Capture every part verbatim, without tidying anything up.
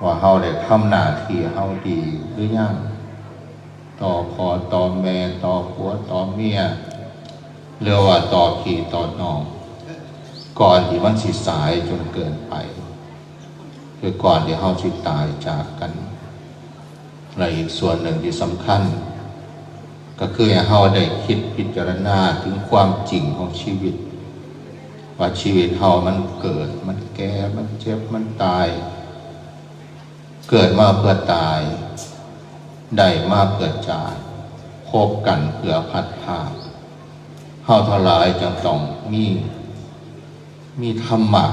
ว่าเฮาได้ทำหน้าที่เฮาดีหรือยัง ต่อพ่อต่อแม่ ต่อผัวต่อเมีย หรือว่าต่อพี่ต่อน้อง ก่อนที่มันสิสายจนเกินไป คือก่อนที่เฮาสิตายจากกัน และอีกส่วนหนึ่งที่สำคัญ ก็คือให้เฮาได้คิดพิจารณาถึงความจริงของชีวิต ว่าชีวิตเฮามันเกิด มันแก่ มันเจ็บ มันตาย เกิดมาเพื่อตาย ได้มาเพื่อจาก พบกันเพื่อพัดพราก เฮาทั้งหลายจึงต้องมี มีธรรมะ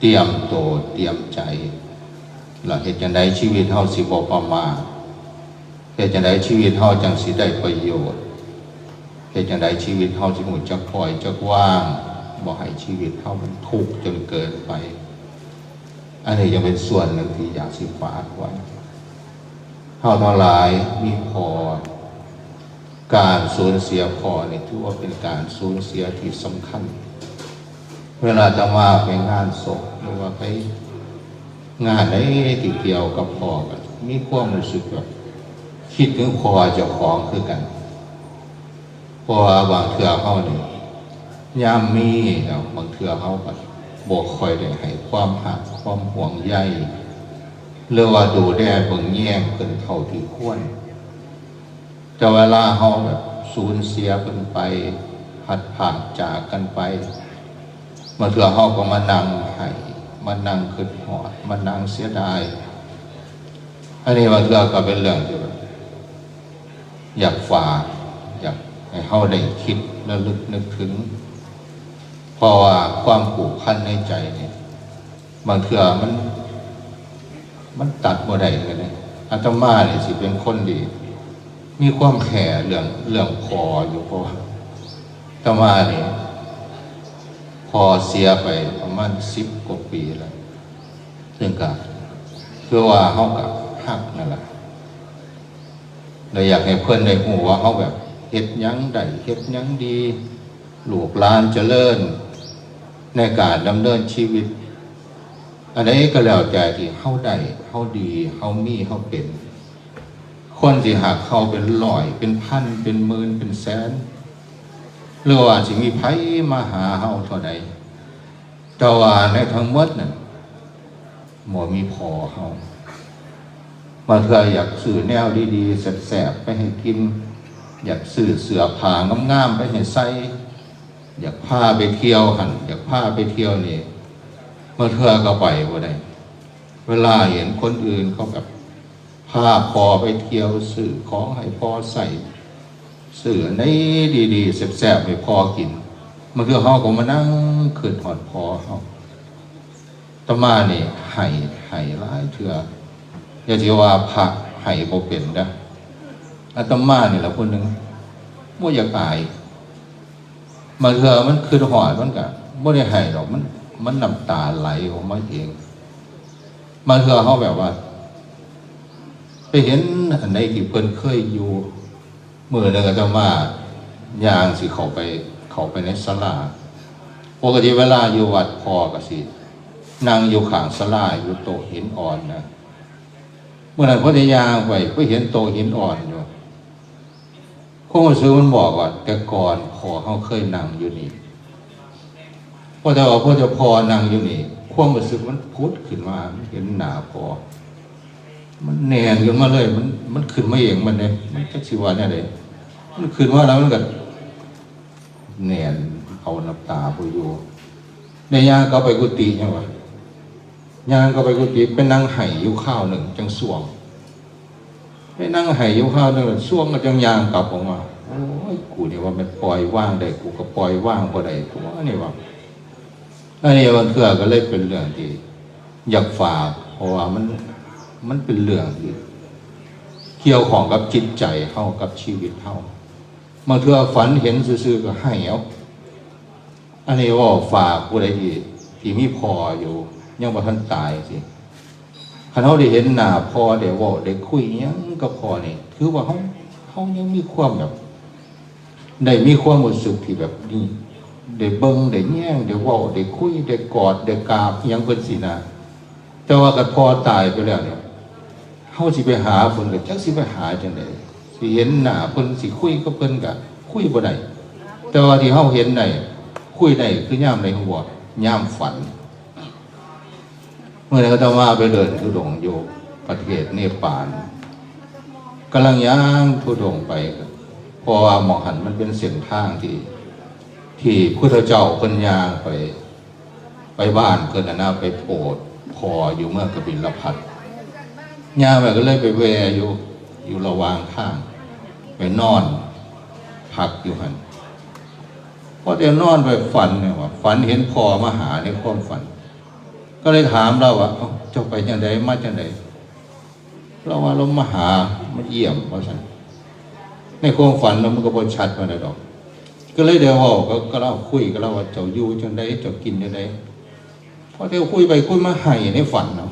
เตรียมตัว เตรียมใจ แล้วเฮ็ดจั่งใดชีวิตเฮาสิบ่ประมาท เฮ็ดจั่งใดชีวิตเฮาจั่งสิได้ประโยชน์ เฮ็ดจั่งใดชีวิตเฮาสิรู้จักปล่อยจักวาง บ่ให้ชีวิตเฮามันทุกข์จนเกินไป อันนี้ยังเป็นส่วนหนึ่งที่อยากสิฝากไว้ เฮาทั้งหลายมีพ่อ การสูญเสียพ่อนี่ถือว่าเป็นการสูญเสียที่สำคัญ เวลาอาตมาไปงานศพ หรือว่าไปงานใดที่เกี่ยวกับพ่อ ก็มีความรู้สึกแบบคิดถึงพ่อเจ้าของคือกัน เพราะว่าบางเทื่อเฮานี่ ยามมีแล้ว บางเทื่อเฮาก็บ่ค่อยได้ให้ความรัก ความห่วงใย หรือว่าดูแลเบิ่งแยงเพิ่นเท่าที่ควร แต่เวลาเฮาแบบสูญเสียเพิ่นไป พลัดพรากจากกันไป บางเทื่อเฮาก็มานั่งไห้ มานั่งคิดฮอด มานั่งเสียดาย อันนี้บางเทื่อก็เป็นเรื่องที่แบบ อยากฝาก อยากให้เฮาได้คิดระลึกนึกถึง เพราะว่าความผูกพันในใจนี่ บางเทื่อมัน มันตัดบ่ได้เลยนะ อาตมานี่สิเป็นคนที่มีความแค้นเรื่อง เรื่องพ่ออยู่ เพราะว่าอาตมานี่ พ่อเสียไปประมาณสิบกว่าปีแล้ว ซึ่งก็คือว่าเฮาก็ฮักนั่นล่ะ และอยากให้เพิ่นได้รู้ว่าเฮาแบบเฮ็ดหยังได้ เฮ็ดหยังดี ลูกหลานเจริญ ในการดำเนินชีวิต อันใดก็แล้วแต่ที่เฮาได้ เฮาดี เฮามี เฮาเป็น คนสิฮักเฮาเป็นร้อย เป็นพัน เป็นหมื่น เป็นแสน หรือว่าสิมีไผมาหาเฮาเท่าใด แต่ว่าในทั้งหมดนั่น บ่มีพ่อเฮา บางเทื่ออยากซื้อแนวดีๆ แซ่บๆ ไปให้กิน อยากซื้อเสื้อผ้างามๆ ไปให้ใส่ อยากพาไปเที่ยวหั่น อยากพาไปเที่ยวนี่ บางเทื่อก็ไปบ่ได้ เวลาเห็นคนอื่นเขาแบบ พาพ่อไปเที่ยว ซื้อของให้พ่อใส่ ซื้ออันใดดีๆ แซ่บๆ ให้พ่อกิน บางเทื่อเฮาก็มานั่งคิดฮอดพ่อเฮา อาตมานี่ไห้ ไห้หลายเทื่อ อย่าสิว่าพระไห้บ่เป็นเด้อ อาตมานี่ล่ะผู้หนึ่ง บ่อยากอาย บางเทื่อมันคิดฮอดมันก็บ่ได้ไห้ดอก มัน มันน้ำตาไหลออกมาเอง บางเทื่อเฮาแบบว่า ไปเห็นอันใดที่เพิ่นเคยอยู่ มื้อหนึ่งอาตมาย่างสิเข้าไป เข้าไปในศาลา ปกติเวลาอยู่วัดพ่อก็สินั่งอยู่ข้างศาลา อยู่โต๊ะหินอ่อนนะ มื้อนั้นพอได้ย่างไป ไปเห็นโต๊ะหินอ่อนอยู่ ความรู้สึกมันบอกว่า แต่ก่อนพ่อเฮาเคยนั่งอยู่นี่ พอแต่ว่าพอแต่พ่อนั่งอยู่นี่ ความรู้สึกมันผุดขึ้นมา มันเห็นหน้าพ่อ มันแน่นขึ้นมาเลย มัน มันขึ้นมาเองมันเด้ มันจักสิว่าแนวใด มันขึ้นมาแล้วมันก็แน่น เอาน้ำตาบ่อยู่ ได้ย่างเข้าไปกุฏิหยังวะ ย่างเข้าไปกุฏิ ไปนั่งไห้อยู่คราวหนึ่งจั่งส่วง ไปนั่งไห้อยู่คราวหนึ่งส่วงก็จั่งย่างกลับออกมา โอ้ย กูนี่ว่ามันปล่อยวางได้ กูก็ปล่อยวางบ่ได้ ตัวนี่ว่า อันนี้บางเทื่อก็เลยเป็นเรื่องที่อยากฝาก เพราะว่ามัน มันเป็นเรื่องที่เกี่ยวข้องกับจิตใจเฮา กับชีวิตเฮา บางเทื่อฝันเห็นซื่อๆ ก็ไห้เอา อันนี้เว้าฝากผู้ใดที่ ที่มีพ่ออยู่ ยังบ่ทันตายสิ คันเฮาได้เห็นหน้าพ่อ ได้เว้าได้คุยหยังกับพ่อนี่ ถือว่าเฮา เฮายังมีความแบบ ได้มีความรู้สึกที่แบบนี้ ได้เบิ่งได้แยง ได้เว้าได้คุย ได้กอดได้กราบอิหยังเพิ่นสินะ แ แต่ว่าคันพ่อตายไปแล้วเนี่ย เฮาสิไปหาเพิ่นก็จักสิไปหาจั่งใด สิเห็นหน้าเพิ่น สิคุยกับเพิ่นก็คุยบ่ได้ แต่ว่าที่เฮาเห็นได้ คุยได้คือยามใดฮู้บ่ ยามฝัน มื้อนั้นอาตมาไปเดินธุดงค์อยู่ประเทศเนปาล กำลังย่างธุดงค์ไป เพราะว่าหม่องหั้นมันเป็นเส้นทางที่ ที่พุทธเจ้าเพิ่นย่างไป ไปบ้านเพิ่นน่ะนะ ไปโปรดพ่ออยู่เมืองกบิลพัสดุ์ ย่างไปก็เลยไปแวะอยู่ อยู่ระหว่างทาง ไปนอนพักอยู่หั้น พอแต่นอนไปฝันเนี่ยว่า ฝันเห็นพ่อมาหาในความฝัน ก็เลยถามลาวว่า "เอ้า เจ้าไปจั่งใด มาจั่งใด" ลาวว่า "ลาวมาหา มาเยี่ยม" ว่าซั่น ในความฝันเนาะ มันก็บ่ชัดปานใดดอก ก็เลยได้เว้ากับ กับลาว คุยกับลาวว่า "เจ้าอยู่จั่งใด เจ้ากินจั่งใด" พอแต่คุยไปคุยมาไห้ในฝันเนาะ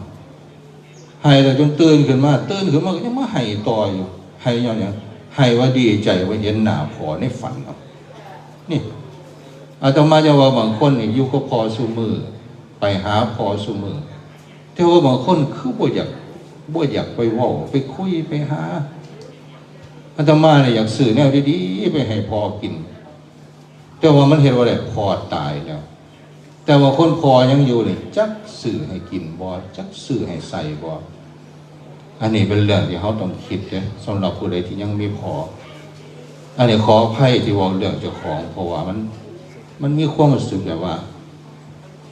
ไห้แล้วจนตื่นขึ้นมา ตื่นขึ้นมาก็ยังมาไห้ต่ออยู่ ไห้ย้อนหยัง ไห้ว่าดีใจว่าเห็นหน้าพ่อในฝันเนาะ นี่ อาตมาจะว่าบางคนนี่อยู่กับพ่อซุมื้อ ไปหาพ่อซุมื้อ แต่ว่าบางคนคือบ่อยาก บ่อยากไปเว้า ไปคุย ไปหา อาตมาเนี่ยอยากซื้อแนวดีๆ ไปให้พ่อกิน แต่ว่ามันเฮ็ดบ่ได้ พ่อตายแล้ว แต่ว่าคนพ่อยังอยู่นี่ จักซื้อให้กินบ่ จักซื้อให้ใส่บ่ อันนี้เป็นเรื่องที่เฮาต้องคิดเด้ สำหรับผู้ใดที่ยังมีพ่อ อันนี้ขออภัยที่เว้าเรื่องเจ้าของ เพราะว่ามัน มันมีความรู้สึกแบบว่า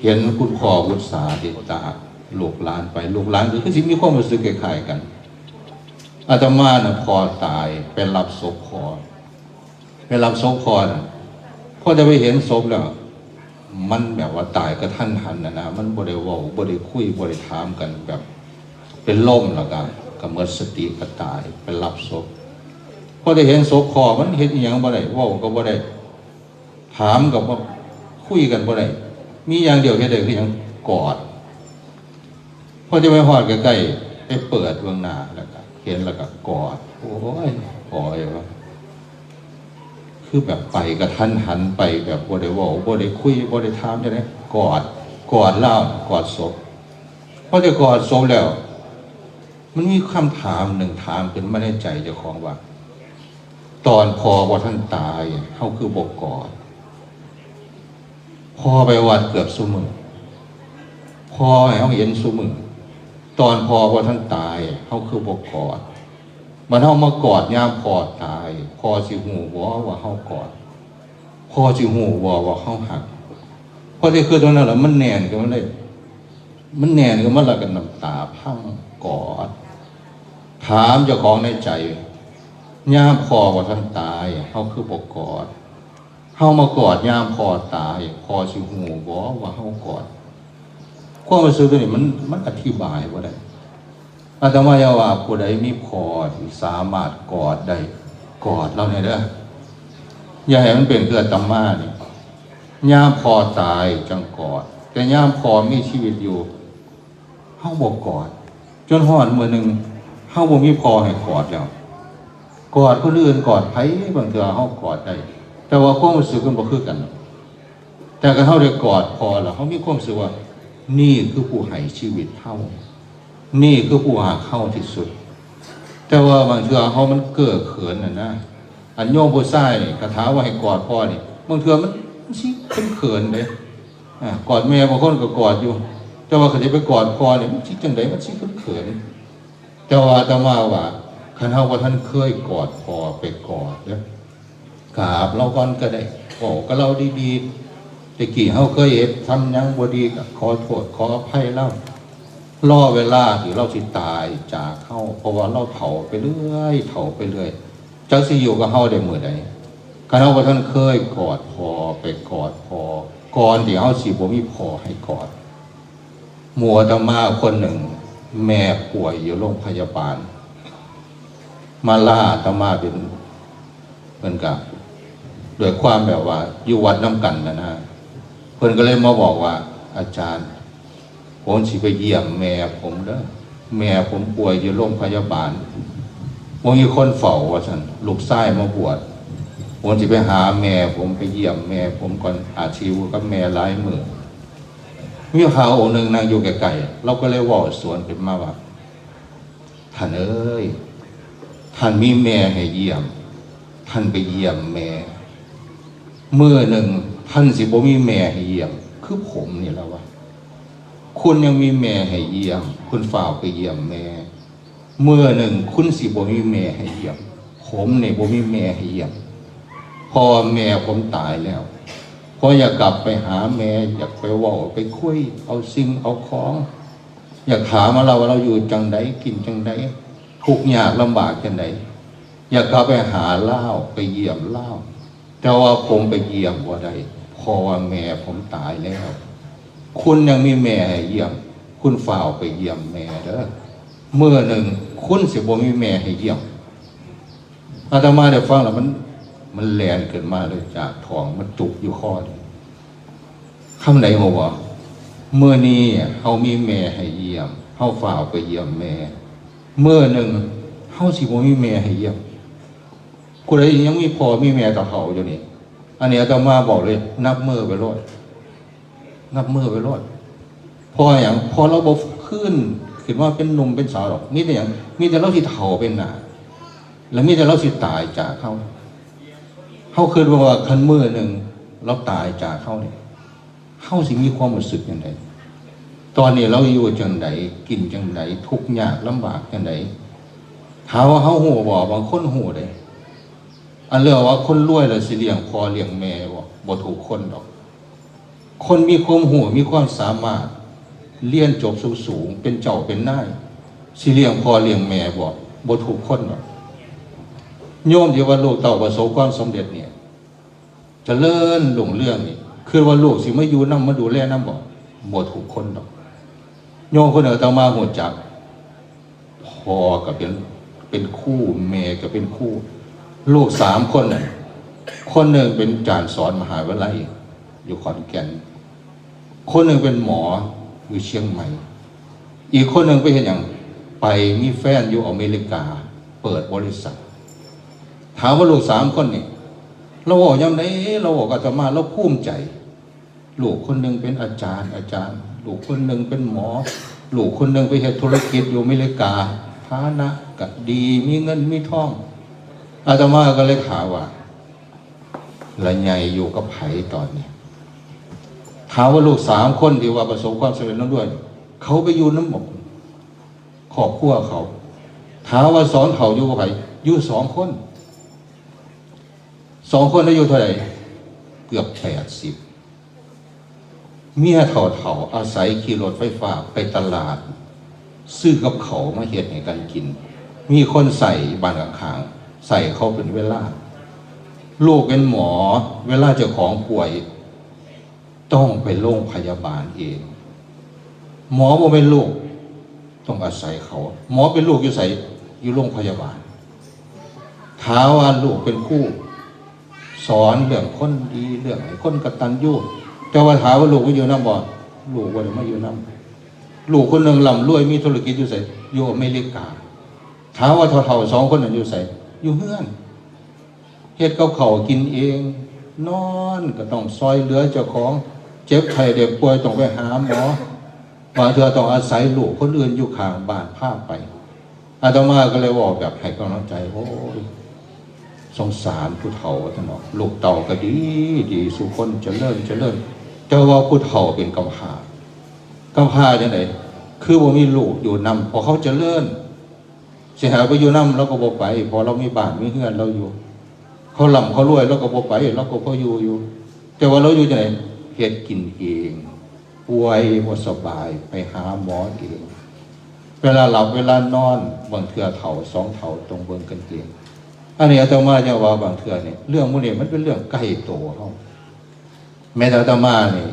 เห็นคุณพ่ออุตส่าห์ติดตามลูกหลานไป ลูกหลานก็คือสิมีความรู้สึกคล้ายๆกัน อาตมาน่ะพ่อตาย ไปรับศพพ่อ ไปรับศพพ่อน่ะ พอจะไปเห็นศพแล้ว มันแบบว่าตายกะทันหันน่ะนะ มันบ่ได้เว้า บ่ได้คุย บ่ได้ถามกัน แบบเป็นลมแล้วก็ ก็หมดสติก็ตาย ไปรับศพ พอได้เห็นศพพ่อ มันเฮ็ดอิหยังบ่ได้ เว้าก็บ่ได้ ถามก็บ่ คุยกันบ่ได้ มีอย่างเดียวเฮ็ดได้คือหยัง กอด พอจะไปฮอดใกล้ๆ ไปเปิดเบิ่งหน้า แล้วก็เห็นแล้วก็กอด โอ้ย พ่อเอ้ยว่า คือแบบไปกะทันหัน ไปแบบบ่ได้เว้า บ่ได้คุย บ่ได้ถามจั่งใด กอด กอดลาว กอดศพ พอจะกอดศพแล้ว มันมีคำถามหนึ่งถามขึ้นมาในใจเจ้าของว่า ตอนพ่อบ่ทันตาย เฮาคือบ่กอด พ่อไปวัดเกือบซุมื้อ พ่อให้เฮาเห็นซุมื้อ ตอนพ่อบ่ทันตาย เฮาคือบ่กอด บัดเฮามากอดยามพ่อตาย พ่อสิฮู้บ่ว่าเฮากอด พ่อสิฮู้บ่ว่าเฮาฮัก พอได้คิดเท่านั้นล่ะ มันแน่นขึ้นมาเลย มันแน่นขึ้นมาแล้วก็น้ำตาพังกอด ถามเจ้าของในใจ ยามพ่อบ่ทันตาย เฮาคือบ่กอด เฮามากอดยามพ่อตาย พ่อสิฮู้บ่ว่าเฮากอด ความรู้สึกตัวนี้มัน มันอธิบายบ่ได้ อาตมาอยากว่าผู้ใดมีพ่อที่สามารถกอดได้ กอดลาวแหน่เด้อ อย่าให้มันเป็นคืออาตมานี่ ยามพ่อตายจั่งกอด แต่ยามพ่อมีชีวิตอยู่ เฮาบ่กอด จนฮอดมื้อหนึ่ง เฮาบ่มีพ่อให้กอดแล้ว กอดคนอื่น กอดไผ บางเทื่อเฮากอดได้ แต่ว่าความรู้สึกมันบ่คือกัน แต่คันเฮาได้กอดพ่อแล้ว เฮามีความรู้สึกว่า นี่คือผู้ให้ชีวิตเฮา นี่คือผู้ฮักเฮาที่สุด แต่ว่าบางเทื่อเฮามันเก้อเขินน่ะนะ อันโยมผู้ชายนี่ คันถามว่าให้กอดพ่อนี่ บางเทื่อมัน มันสิเขินๆ เด้ อ่า กอดแม่บางคนก็กอดอยู่ แต่ว่าคันสิไปกอดพ่อนี่ มันสิจั่งใด มันสิเขินๆ แต่ว่าอาตมาว่า คันเฮาบ่ทันเคยกอดพ่อ ไปกอดเด้อ กราบลาวก่อนก็ได้ เว้ากับลาวดีๆ แต่กี้เฮาเคยเฮ็ดทำหยังบ่ดีก็ขอโทษขออภัยลาว รอเวลาที่ลาวสิตายจากเฮา เพราะว่าลาวเฒ่าไปเรื่อย เฒ่าไปเรื่อย จักสิอยู่กับเฮาได้มื้อใด คันเฮาบ่ทันเคยกอดพ่อ ไปกอดพ่อ ก่อนที่เฮาสิบ่มีพ่อให้กอด หมู่อาตมาคนหนึ่ง แม่ป่วยอยู่โรงพยาบาล มาลาอาตมาเป็น เพิ่นก็ด้วยความแบบว่าอยู่วัดนำกันน่ะนะ เพิ่นก็เลยมาบอกว่า "อาจารย์ ผมสิไปเยี่ยมแม่ผมเด้อ แม่ผมป่วยอยู่โรงพยาบาล บ่มีคนเฝ้าว่าซั่น ลูกชายมาบวช ผมสิไปหาแม่ผม ไปเยี่ยมแม่ผมก่อน อาจสิอยู่กับแม่หลายมื้อ" มีพระองค์หนึ่งนั่งอยู่ใกล้ๆ เราก็เลยเว้าสวนขึ้นมาว่า ท่านเอ้ย ท่านมีแม่ให้เยี่ยม ท่านไปเยี่ยมแม่ มื้อหนึ่งท่านสิบ่มีแม่ให้เยี่ยม คือผมนี่แหละวะ คุณยังมีแม่ให้เยี่ยม คุณฟ้าวไปเยี่ยมแม่ มื้อหนึ่งคุณสิบ่มีแม่ให้เยี่ยม ผมนี่บ่มีแม่ให้เยี่ยม เพราะว่าแม่ผมตายแล้ว พออยากกลับไปหาแม่ อยากไปเว้าไปคุย เอาสิ่งเอาของ อยากถามว่าเรา ว่าเราอยู่จั่งใด กินจั่งใด ทุกข์ยากลำบากจั่งใด อยากกลับไปหาลาว ไปเยี่ยมลาว แต่ว่าผมไปเยี่ยมบ่ได้ เพราะว่าแม่ผมตายแล้ว คุณยังมีแม่ให้เยี่ยม คุณฟ้าวไปเยี่ยมแม่เด้อ มื้อหนึ่งคุณสิบ่มีแม่ให้เยี่ยม อาตมาได้ฟังแล้วมัน มันแล่นขึ้นมาเลยจากท้อง มันจุกอยู่คอนี่ คำใดบ่ว่า มื้อนี้เฮามีแม่ให้เยี่ยม เฮาฟ้าวไปเยี่ยมแม่ มื้อหนึ่งเฮาสิบ่มีแม่ให้เยี่ยม ผู้ใดยังมีพ่อมีแม่เฒ่าๆอยู่นี่ อันนี้อาตมาบอกเลย นับมื้อไปโลด นับมื้อไปโลด เพราะหยัง เพราะเราบ่ฟื้นขึ้นมาเป็นหนุ่มเป็นสาวดอก มีแต่หยัง มีแต่เราสิเฒ่าเป็นหน้า แล้วมีแต่เราสิตายจากเฮา เฮาคิดว่าคันมื้อหนึ่งเราตายจากเฮานี่ เฮาสิมีความรู้สึกจั่งใด ตอนนี้เราอยู่จั่งใด กินจั่งใด ทุกข์ยากลำบากจั่งใด ถามว่าเฮาฮู้บ่ บางคนฮู้เด้ อันเรื่องว่าคนรวยแล้วสิเลี้ยงพ่อเลี้ยงแม่บ่ บ่ทุกคนดอก คนมีความรู้ มีความสามารถ เรียนจบสูงๆ เป็นเจ้าเป็นนาย สิเลี้ยงพ่อเลี้ยงแม่บ่ บ่ทุกคนดอก โยมที่ว่าลูกเต้าประสบความสำเร็จเนี่ย เจริญรุ่งเรืองนี่ คิดว่าลูกสิมาอยู่นำ มาดูแลนำบ่ บ่ทุกคนดอก โยมคนหนึ่งอาตมาฮู้จัก พ่อก็เป็น เป็นครู แม่ก็เป็นครู ลูกสามคนน่ะ คนหนึ่งเป็นอาจารย์สอนมหาวิทยาลัย อยู่ขอนแก่น คนหนึ่งเป็นหมออยู่เชียงใหม่ อีกคนหนึ่งไปเฮ็ดหยัง ไปมีแฟนอยู่อเมริกา เปิดบริษัท ถามว่าลูกสามคนนี่ เราเว้ายามใด เราเว้ากับอาตมา เราภูมิใจ ลูกคนหนึ่งเป็นอาจารย์ อาจารย์ ลูกคนหนึ่งเป็นหมอ ลูกคนหนึ่งไปเฮ็ดธุรกิจอยู่อเมริกา ฐานะก็ดี มีเงินมีทอง อาตมาก็เลยถามว่า ละใหญ่อยู่กับไผตอนนี้ ถามว่าลูกสามคนที่ว่าประสบความสำเร็จแล้วด้วย เขาไปอยู่นำบ่ ครอบครัวเขา ถามว่าสองเฒ่าอยู่กับไผ อยู่สองคน สองคนอายุเท่าไหร่ เกือบแปดสิบ เมียเฒ่าๆ อาศัยขี่รถไฟฟ้าไปตลาด ซื้อกับเขาวมาเฮ็ดให้กันกิน มีคนใส่บ้านข้างๆ ใส่เขาเป็นเวลา ลูกเป็นหมอ เวลาเจ้าของป่วย ต้องไปโรงพยาบาลเอง หมอบ่เป็นลูก ต้องอาศัยเขา หมอเป็นลูกอยู่ไส อยู่โรงพยาบาล ถามว่าลูกเป็นครู สอนเรื่องคนดี เรื่องให้คนกตัญญู แต่ว่าถามว่าลูกมาอยู่นำบ่ ลูกบ่ได้มาอยู่นำ ลูกคนหนึ่งร่ำรวยมีธุรกิจอยู่ไส อยู่อเมริกา ถามว่าเฒ่าๆสองคนนั้นอยู่ไส อยู่เฮือน เฮ็ดกับข้าวกินเอง นอนก็ต้องซอยเหลือเจ้าของ เจ็บไข้ได้ป่วยต้องไปหาหมอ บางเทื่อต้องอาศัยลูกคนอื่นอยู่ข้างบ้านพาไป อาตมาก็เลยเว้าแบบให้กำลังใจ โอ้ย สงสารผู้เฒ่าว่าซั่นเนาะ ลูกเต้าก็ดี ดี สู่คนเจริญ เจริญ แต่ว่าผู้เฒ่าเป็นกำพร้า กำพร้าจั่งใด คือบ่มีลูกอยู่นำ พอเขาเจริญ สิให้ไปอยู่นำ เราก็บ่ไป เพราะเรามีบ้านมีเฮือนเราอยู่ เขาร่ำเขารวย เราก็บ่ไป เราก็พออยู่อยู่ แต่ว่าเราอยู่จั่งใด เฮ็ดกินเอง ป่วยบ่สบาย ไปหาหมอเอง เวลาหลับเวลานอน บางเทื่อเฒ่าสองเฒ่าต้องเบิ่งกันเอง อันนี้อาตมาจะว่าบางเทื่อนี่ เรื่องหมู่นี้มันเป็นเรื่องใกล้ตัวเฮา แม้แต่อาตมานี่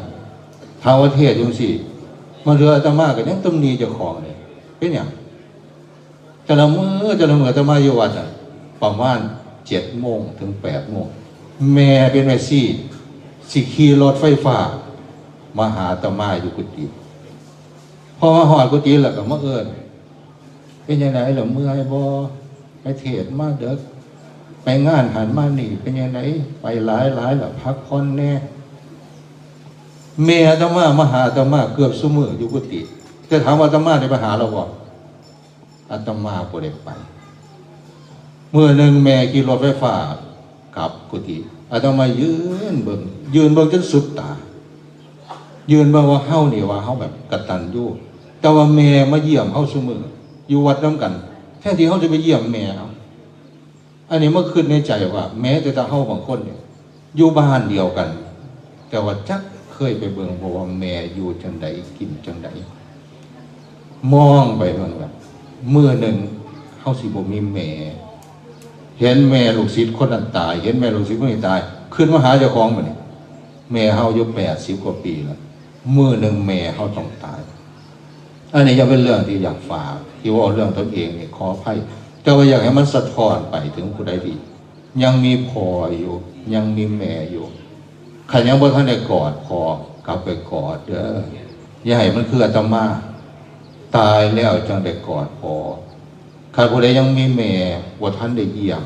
ถามว่าเทศน์จั่งซี้ บางเทื่ออาตมาก็ยังตำหนิเจ้าของเลย เป็นหยัง แต่ละมื้อ แต่ละมื้ออาตมาอยู่วัดน่ะ ประมาณเจ็ดโมงถึงแปดโมง แม่เป็นแม่ชี สิขี่รถไฟฟ้า มาหาอาตมาอยู่กุฏิ พอมาฮอดกุฏิแล้วก็มาเอิ้น เป็นจั่งใดล่ะ เมื่อยบ่ ไปเทศน์มาเดิก ไปงานหั้นมานี่ เป็นจั่งใด ไปหลายหลายล่ะ พักผ่อนแหน่ แม่อาตมามาหาอาตมาเกือบซุมื้ออยู่กุฏิ แต่ถามว่าอาตมาได้ไปหาลาวบ่ อาตมาบ่ได้ไป มื้อหนึ่งแม่ขี่รถไฟฟ้ากลับกุฏิ อาตมายืนเบิ่ง ยืนเบิ่งจนสุดตา ยืนเบิ่งว่าเฮานี่ว่าเฮาแบบกตัญญู แต่ว่าแม่มาเยี่ยมเฮาซุมื้อ อยู่วัดนำกัน แทนที่เฮาจะไปเยี่ยมแม่เฮา อันนี้มาคิดในใจว่า แม้แต่เฮาบางคนเนี่ย อยู่บ้านเดียวกัน แต่ว่าจักเคยไปเบิ่งบ่ว่าแม่อยู่จั่งใด กินจั่งใด มองไปเบิ่งแบบ มื้อหนึ่งเฮาสิบ่มีแม่ เห็นแม่ลูกศิษย์คนนั้นตาย เห็นแม่ลูกศิษย์คนนี้ตาย คิดมาหาเจ้าของบัดนี้ แม่เฮาอายุแปดสิบกว่าปีแล้ว มื้อหนึ่งแม่เฮาต้องตาย อันนี้ยังเป็นเรื่องที่อยากฝาก ที่ว่าเรื่องตนเองนี่ขออภัย แต่ว่าอยากให้มันสะท้อนไปถึงผู้ใดที่ยังมีพ่ออยู่ ยังมีแม่อยู่ คันยังบ่ทันได้กอดพ่อ กลับไปกอดเด้อ อย่าให้มันคืออาตมา ตายแล้วจั่งได้กอดพ่อ คันผู้ใดยังมีแม่ บ่ทันได้เยี่ยม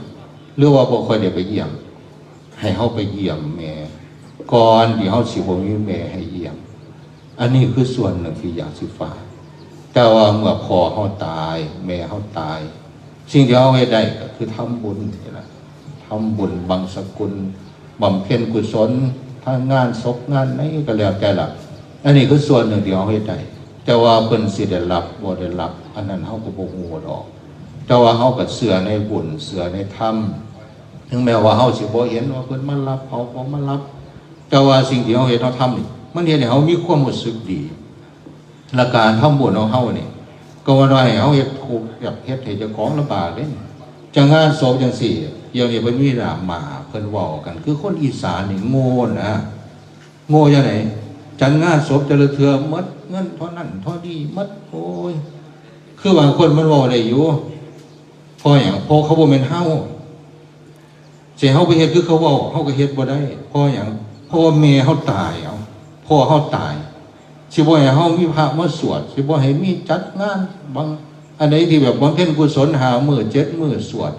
หรือว่าบ่ค่อยได้ไปเยี่ยม ให้เฮาไปเยี่ยมแม่ ก่อนที่เฮาสิบ่มีแม่ให้เยี่ยม อันนี้คือส่วนหนึ่งที่อยากสิฝาก แต่ว่าเมื่อพ่อเฮาตาย แม่เฮาตาย สิ่งที่เฮาเฮ็ดได้ก็คือทำบุญนี่ล่ะ ทำบุญบังสกุล บำเพ็ญกุศล ทางงานศพงานไหนก็แล้วแต่ล่ะ อันนี้คือส่วนหนึ่งที่เฮาเฮ็ดได้ แต่ว่าเพิ่นสิได้รับบ่ได้รับ อันนั้นเฮาก็บ่ฮู้ดอก แต่ว่าเฮาก็เชื่อในบุญ เชื่อในธรรม ถึงแม้ว่าเฮาสิบ่เห็นว่าเพิ่นมารับ เฮาบ่มารับ แต่ว่าสิ่งที่เฮาเฮ็ดเฮาทำนี่ มันเฮ็ดให้เฮามีความรู้สึกดี และการทำบุญของเฮานี่ ก็ว่าน้อยให้เฮาเฮ็ดทุกข์ อยากเฮ็ดให้เจ้าของลำบากเด้ จั่งงานศพจั่งซี้ เดี๋ยวนี้เพิ่นมีดราม่า เพิ่นเว้ากัน คือคนอีสานนี่โง่นะ โง่จั่งใด จัดงานศพแต่ละเทื่อหมดเงินเท่านั้นเท่านี้หมด โอ้ย คือบางคนมันเว้าได้อยู่ เพราะหยัง เพราะเขาบ่แม่นเฮา สิเฮาไปเฮ็ดคือเขาเว้า เฮาก็เฮ็ดบ่ได้ เพราะหยัง เพราะว่าแม่เฮาตาย เอ้า พ่อเฮาตาย สิบ่ให้เฮามีพระมาสวด สิบ่ให้มีจัดงาน บาง อันใดที่แบบบำเพ็ญกุศลห้ามื้อเจ็ดมื้อสวด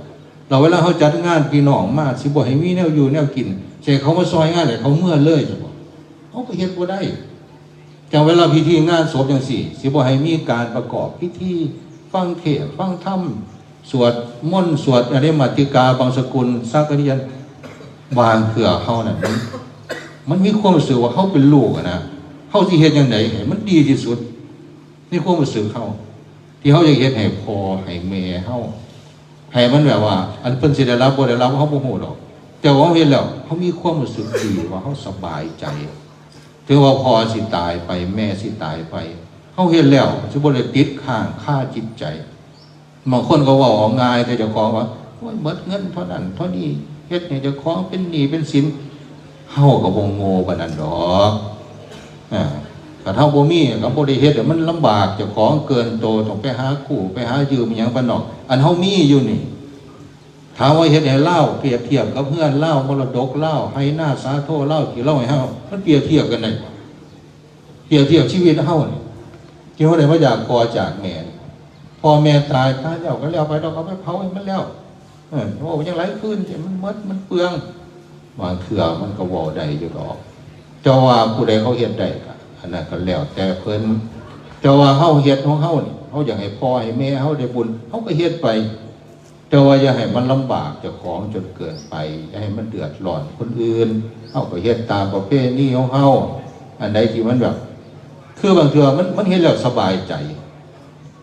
แล้วเวลาเฮาจัดงานพี่น้องมา สิบ่ให้มีแนวอยู่แนวกิน สิให้เขามาซอยงานให้เขาเมือเลย เฮาก็เฮ็ดบ่ได้ จั่งเวลาพิธีงานศพจั่งซี้ สิบ่ให้มีการประกอบพิธี ฟังเทศน์ ฟังธรรม สวดมนต์ สวดอนิมมาติกา บังสกุล สักกะริยัน บางเทื่อเฮานั่น มัน มันมีความรู้สึกว่าเฮาเป็นลูกอะนะ เฮาสิเฮ็ดจั่งใดให้มันดีที่สุด ในความรู้สึกเฮา ที่เฮาอยากเฮ็ดให้พ่อให้แม่เฮา ให้มันแบบว่า อันเพิ่นสิได้รับบ่ได้รับเฮาบ่ฮู้ดอก แต่ว่าเฮาเฮ็ดแล้ว เฮามีความรู้สึกดีว่าเฮาสบายใจ ถึงว่าพ่อสิตายไป แม่สิตายไป เฮาเฮ็ดแล้ว สิบ่ได้ติดค้างคาจิตใจ บางคนก็เว้าเอาง่ายแต่เจ้าของว่า โอ้ย หมดเงินเท่านั้นเท่านี้ เฮ็ดให้เจ้าของเป็นหนี้เป็นสิน เฮาก็บ่โง่ปานนั้นดอก อ่า คันเฮาบ่มี ก็บ่ได้เฮ็ด มันลำบากเจ้าของเกินโต ต้องไปหากู้ ไปหายืมอิหยังบ้านนอก อันเฮามีอยู่นี่ ถามว่าเฮ็ดให้ลาว เปรียบเทียบกับเฮือนลาว มรดกลาว ไฮ่นาสาโทลาว ที่ลาวให้เฮา มันเปรียบเทียบกันได้บ่ เปรียบเทียบชีวิตเฮานี่ ที่เฮาได้มาจากพ่อจากแม่นี่ พ่อแม่ตาย ตายแล้วก็แล้วไป เราก็ไปเผาให้มันแล้ว เออ เว้าจั่งใดคืน ที่มันหมด มันเปลือง บางเทื่อมันก็เว้าได้อยู่ดอก แต่ว่าผู้ใดเขาเฮ็ดได้ก็ อันนั้นก็แล้วแต่เพิ่น แต่ว่าเฮาเฮ็ดของเฮานี่ เฮาอยากให้พ่อให้แม่เฮาได้บุญ เฮาก็เฮ็ดไป แต่ว่าอย่าให้มันลำบากเจ้าของจนเกินไป อย่าให้มันเดือดร้อนคนอื่น เฮาก็เฮ็ดตามประเพณีของเฮา อันใดที่มันแบบ คือบางเทื่อมัน มันเฮ็ดแล้วสบายใจ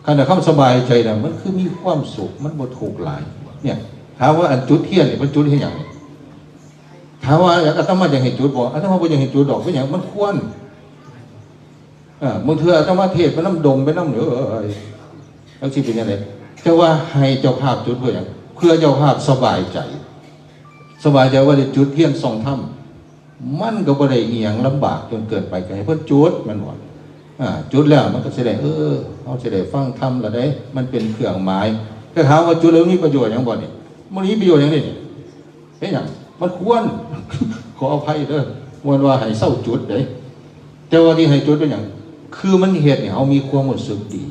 คันว่าคำสบายใจน่ะ มันคือมีความสุข มันบ่ทุกข์หลาย เนี่ย ถามว่าอันจุดเทียนนี่ มันจุดเฮ็ดหยังนี่ ถามว่าอาตมาอยากให้จุดบ่ อาตมาบ่อยากให้จุดดอก เป็นหยัง มันควัน เออ บางเทื่ออาตมาเทศน์ไปนำ ดมไปนำ เอ้ย จั่งซี้เป็นจั่งใด แต่ว่าให้เจ้าภาพจุดเพื่อหยัง เพื่อเจ้าภาพสบายใจ สบายใจว่าได้จุดเทียนส่องธรรม มันก็บ่ได้อิหยังลำบากจนเกินไป ก็ให้เพิ่นจุด แม่นบ่ อ่า จุดแล้วมันก็สิได้ เออ เฮาสิได้ฟังธรรมแล้วเด้ มันเป็นเครื่องหมาย แต่ถามว่าจุดแล้วมีประโยชน์หยังบ่นี่ บ่มีประโยชน์หยังเด้นี่ เป็นหยัง มันควัน ขออภัยเด้อ บ่แม่นว่าให้เซาจุดเด้ แต่ว่าที่ให้จุดเป็นหยัง คือมันเฮ็ดให้เฮามีความรู้สึกดี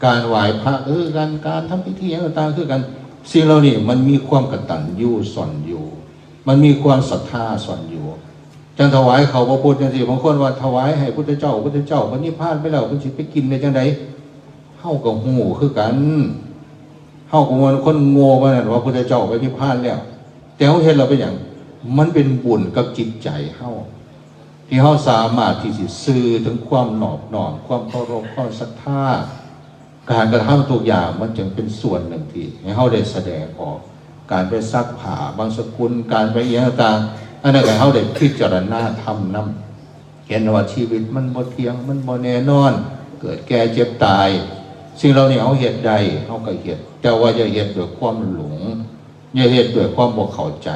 การไหว้พระคือกัน การทำพิธีหยังต่างๆคือกัน สิ่งเหล่านี้มันมีความกตัญญูซ่อนอยู่ มันมีความศรัทธาซ่อนอยู่ จั่งถวายข้าวพระพุทธจั่งซี้ บางคนว่าถวายให้พุทธเจ้า พุทธเจ้าเพิ่นนิพพานไปแล้ว เพิ่นสิไปกินได้จั่งใด เฮาก็ฮู้คือกัน เฮาก็บ่แม่นคนโง่ปานนั้นว่าพุทธเจ้าไปนิพพานแล้ว แต่เฮาเฮ็ดแล้วเป็นหยัง มันเป็นบุญกับจิตใจเฮา ที่เฮาสามารถที่สิสื่อถึงความนอบน้อม ความเคารพ ความศรัทธา การกระทำทุกอย่างมันจึงเป็นส่วนหนึ่งที่ให้เฮาได้แสดงออก การไปซักผ้าบังสกุล การไปอิหยังต่างๆ อันนั้นก็ให้เฮาได้พิจารณาธรรมนำ เห็นว่าชีวิตมันบ่เที่ยง มันบ่แน่นอน เกิดแก่เจ็บตาย สิ่งเหล่านี้เฮาเฮ็ดได้ เฮาก็เฮ็ด แต่ว่าอย่าเฮ็ดด้วยความหลง อย่าเฮ็ดด้วยความบ่เข้าใจ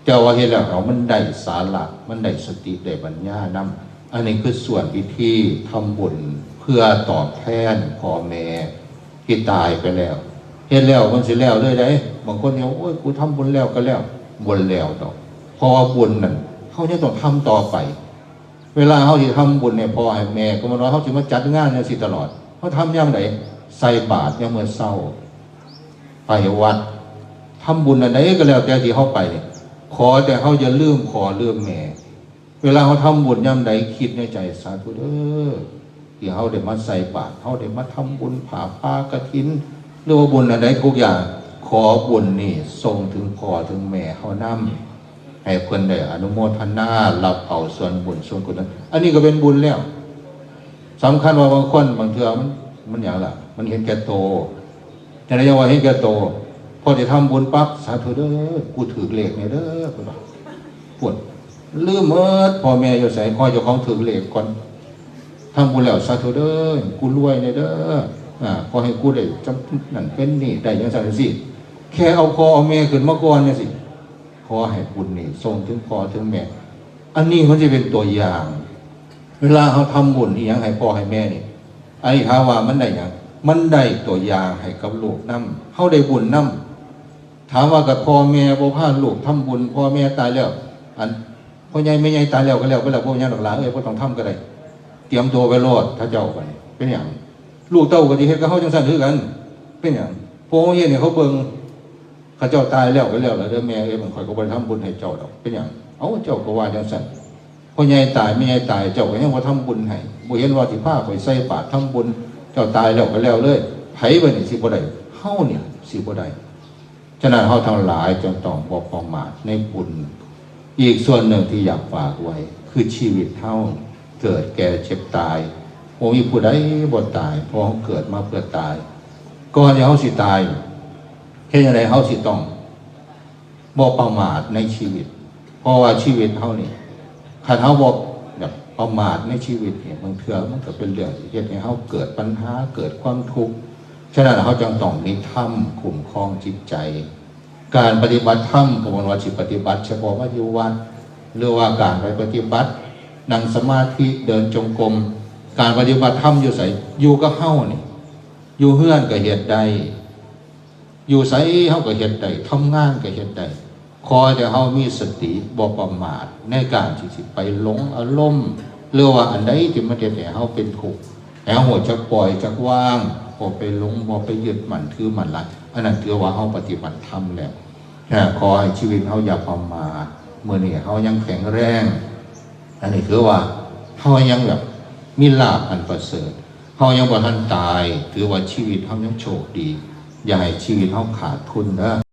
แต่ว่าเฮ็ดแล้วให้มันได้สาระ มันได้สติ ได้ปัญญานำ อันนี้คือส่วนพิธีทำบุญเพื่อตอบแทนพ่อแม่ที่ตายไปแล้ว เฮ็ดแล้วมันสิแล้วเลยได๋ บางคนเนี่ย โอ้ย กูทำบุญแล้วก็แล้ว บ่แล้วดอก เพราะว่าบุญนั่น เฮายังต้องทำต่อไป เวลาเฮาสิทำบุญให้พ่อให้แม่ ก็บ่แม่นว่าเฮาสิมาจัดงานจั่งซี้ตลอด เฮาทำยามใด ใส่บาตรยามมื้อเช้า ไปวัด ทำบุญอันใดก็แล้วแต่ที่เฮาไป ขอแต่เฮาอย่าลืมพ่อลืมแม่ เวลาเฮาทำบุญยามใด คิดในใจ สาธุเด้อ ที่เฮาได้มาใส่บาตร เฮาได้มาทำบุญผ้าป่ากฐิน หรือว่าบุญอันใดทุกอย่าง ขอบุญนี่ส่งถึงพ่อถึงแม่เฮานำ ให้เพิ่นได้อนุโมทนา รับเอาส่วนบุญส่วนกุศล อันนี้ก็เป็นบุญแล้ว สำคัญว่าบางคนบางเทื่อมัน มันหยังล่ะ มันเห็นแก่โต จั่งใด๋ยังว่าเห็นแก่โต พอสิทำบุญปั๊บ สาธุเด้อ กูถืกเลขแหน่เด้อ เพิ่นว่า พู้น ลืมหมด พ่อแม่อยู่ไส ขอให้เจ้าของถืกเลขก่อน ทำบุญแล้ว สาธุเด้อ กูรวยแหน่เด้อ อ่า ขอให้กูได้จำนั้นเป็นนี่ ได้จั่งซั้นจั่งซี้ แค่เอาพ่อเอาแม่ขึ้นมาก่อนจั่งซี้ ขอให้บุญนี่ส่งถึงพ่อถึงแม่ อันนี้มันสิเป็นตัวอย่าง เวลาเฮาทำบุญอิหยังให้พ่อให้แม่นี่ อันนี้ถามว่ามันได้หยัง มันได้ตัวอย่างให้กับลูกนำ เฮาได้บุญนำ ถามว่ากับพ่อแม่บ่พาลูกทำบุญ พ่อแม่ตายแล้ว อัน พ่อใหญ่แม่ใหญ่ตายแล้วก็แล้วไปแล้ว บ่เป็นหยังดอกหลานเอ้ย บ่ต้องทำก็ได้ เตรียมตัวไปโลด ถ้าเจ้าไป เป็นหยัง ลูกเต้าก็สิเฮ็ดกับเฮาจั่งซั้นคือกัน เป็นหยัง พวกเฮาเฮ็ดให้เขาเบิ่ง เขาเจ้าตายแล้วก็แล้วล่ะเด้อแม่เอ้ย มันข้อยก็บ่ได้ทำบุญให้เจ้าดอก เป็นหยัง เอ้า เจ้าก็ว่าจั่งซั้น พ่อใหญ่ตายแม่ใหญ่ตาย เจ้าก็ยังบ่ทำบุญให้ บ่เห็นว่าสิพาข้อยใส่บาตรทำบุญ เจ้าตายแล้วก็แล้วเลย ไผบัดนี้สิบ่ได้ เฮานี่สิบ่ได้ ฉะนั้นเฮาทั้งหลายจึงต้องบ่ประมาทในบุญ อีกส่วนหนึ่งที่อยากฝากไว้ คือชีวิตเฮาเกิดแก่เจ็บตาย บ่มีผู้ใดบ่ตาย เพราะเฮาเกิดมาเพื่อตาย ก่อนที่เฮาสิตาย เฮ็ดจั่งใดเฮาสิต้องบ่ประมาทในชีวิต เพราะว่าชีวิตเฮานี่ คันเฮาบ่แบบประมาทในชีวิตนี่ บางเทื่อมันก็เป็นเรื่องที่เฮ็ดให้เฮาเกิดปัญหา เกิดความทุกข์ ฉะนั้นเฮาจึงต้องมีธรรมคุ้มครองจิตใจ การปฏิบัติธรรมก็บ่ว่าสิปฏิบัติเฉพาะว่าอยู่วัด หรือว่าการไปปฏิบัตินั่งสมาธิ เดินจงกรม การปฏิบัติธรรมอยู่ไส อยู่กับเฮานี่ อยู่เฮือนก็เฮ็ดได้ อยู่ไสเฮาก็เฮ็ดได้ ทำงานก็เฮ็ดได้ ขอแต่เฮามีสติ บ่ประมาทในการที่สิไปหลงอารมณ์ หรือว่าอันใดที่มันเฮ็ดให้เฮาเป็นทุกข์ ให้เฮารู้จักปล่อยจักวาง บ่ไปหลง บ่ไปยึดมั่นถือมั่นหลาย อันนั้นถือว่าเฮาปฏิบัติธรรมแล้ว นะ ขอให้ชีวิตเฮาอย่าประมาท มื้อนี้เฮายังแข็งแรง อันนี้ถือว่าเฮายังแบบมีลาภอันประเสริฐ เฮายังบ่ทันตาย ถือว่าชีวิตเฮายังโชคดี อย่าให้ชีวิตเฮาขาดทุนเด้อ